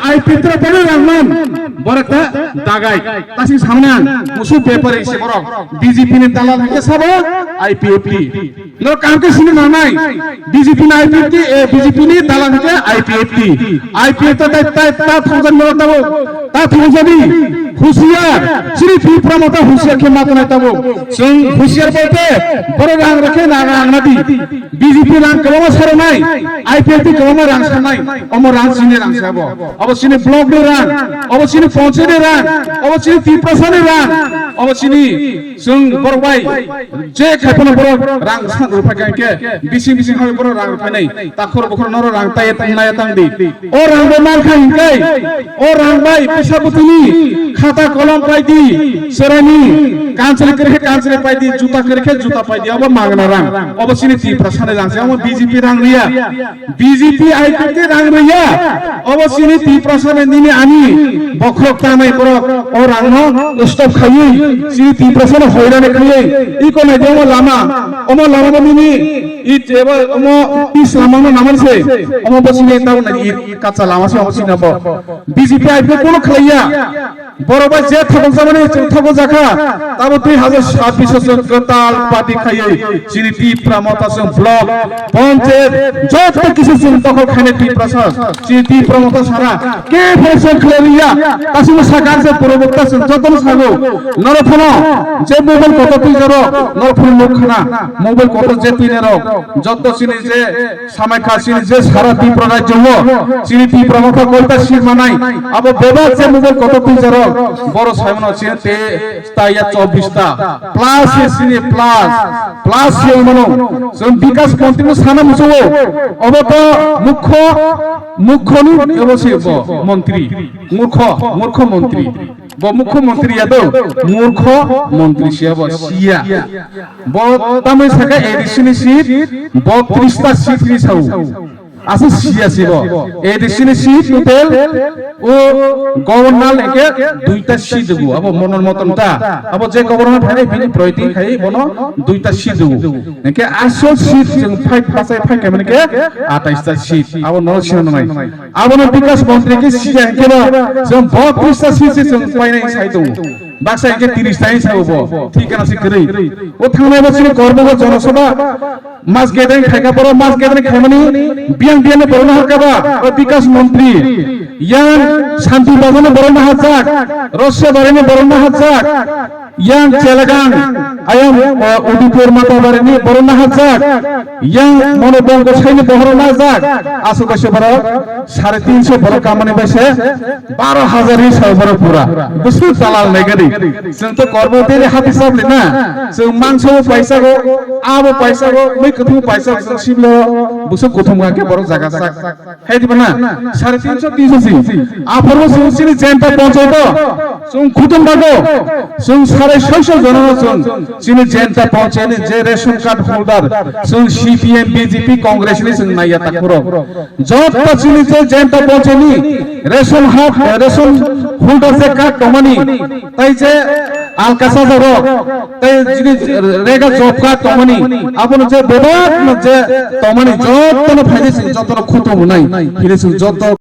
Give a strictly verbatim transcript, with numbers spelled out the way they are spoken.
I P F T rok tamo rangman, borok ta dagai, tasing samnang, musu bepari se borok, B J P ni dalal hake sabo, I P F T. Lo kam ke sini nanai, B J P ni I P F T, eh, B J P ni dalal hake I P F T. I P F T ta, ta, ta thongjan borok tabo, ta thongjani, husiar, sini Tipra mata husiar ke mata nai tabo. Sung husiar bolte, borok rang rakhe na rang nadi. B J P rang kwbangma saronai, I P F T kwbangma rang sanai, omo rang chini rang se abo. Abo chini block ni rang, abo chini panchayat ni rang, abo chini Tiprasa ni rang, abo chini chwng borok bai je khai phano borok rang san rwphai kha khe bising bising hai borok rang rwphainai, takhor bukhor noro rang tai tang nai tang di. O rang bo man kha hinkai, o rang bai pisa butuni khata kolom pai di, serani kanchli kere khe kanchli pai di, juta kere khe juta pai di, abo magna rang. Obo chini Tiprasa ni rang se, omo B J P rang riya, B J P I P F T rang riya, obo chini Tiprasa ni nini ani bokhok tanai borok o rang no stop khaiwi chini Tiprasa no hoirani khaiwi iko nai de omo lama, omo lama bo nini i jeba omo pis lama no naman se, omo bo chini tau nai i kacha lama se omo chini bo. B J P I P F T kono khlaiya. Borok bai je thokjak jabani chwng thokjak jakha, tabo dui hazar sabbish o chwng kwtal party khaiwi chini Tipra Motha chwng block, panchayat, joto kisu chwng dokhol khainai Tiprasa, chini Tipra Motha sara khe phai chwng khlai riya, kasimo sakar se purobokta chwng jotono sago, norok phano je mobile kotor twi jaro, norok phano nuk khana, mobile kotor je twi narok, joto chini je Samai kha chini je sara Tripura rajyo o, chini Tripura motha koita seat manai, abo bebak je mobile kotor twi jaro, boro saimano chini te taiya chobbish ta, plus se chini plus, plus se mano, chwng bikas montri no sana musugo, obo to mukho, mukho ni ebo se bo montri, murkho, murkho montri, bo mukho montri ya do, murkho montri se bo siya. Bo tamoi saka A D C ni seat botris ta seat ni sao. Asa siya sibo. A D C ni seat total o governor eke duita seat dugu. Abo monon moton ta. Abo je governor thani bini proiti khai bono duita seat dugu. Eke asol seat jeng five pasai five kemene ke atais ta seat. Abo no sino nai. Abo no bikas montri ke siya ke ba jeng botris ta seat se jeng painai sai dugu. Baksa hingke tiris ta hinsa bo, thik kana se kwrwi. O thangnai bo chini Korbogo Jonosabha mass gathering khaika, boro mass gathering khaimani biyang biyang ni borok no hakaba, o Bikas Montri, yang Santi Bazar ni borok no hajak, Rosya Bari ni borok no hajak, yang Chelagang, ayang, o, Udipur Matabari ni borok no hajak, yang Monobong Gosai ni borok no hajak, aswk kaisa borok sare tinso borok kamani bai se, baro hazar hinsa borok pura. Bwswk dalal naigari. Chwng to kormo tei hati sabli na. Chwng mangso bo paisago, abo paisago, mui kwthwng paisago, chwng siblo bwswk kuthum hwnkhe borok jaga sak. Hai diba na? Sare tinso, tinso si. Aphoro chwng chini jenta ponchaito. Chwng khutum bago. Chwng sare soiso jono chwng chini jenta ponchaini je ration card holder. Chwng C P M, B J P, Congress ni chwng naiya takhurok. Joto chini je jenta poncheni ration hak, ration holder je card tongmani, tai je alkasa jorok, tai jini rega job card tongmani, abono je bebak no je tongmani, joto no phaidi sing, joto no khutum nai, hini sing joto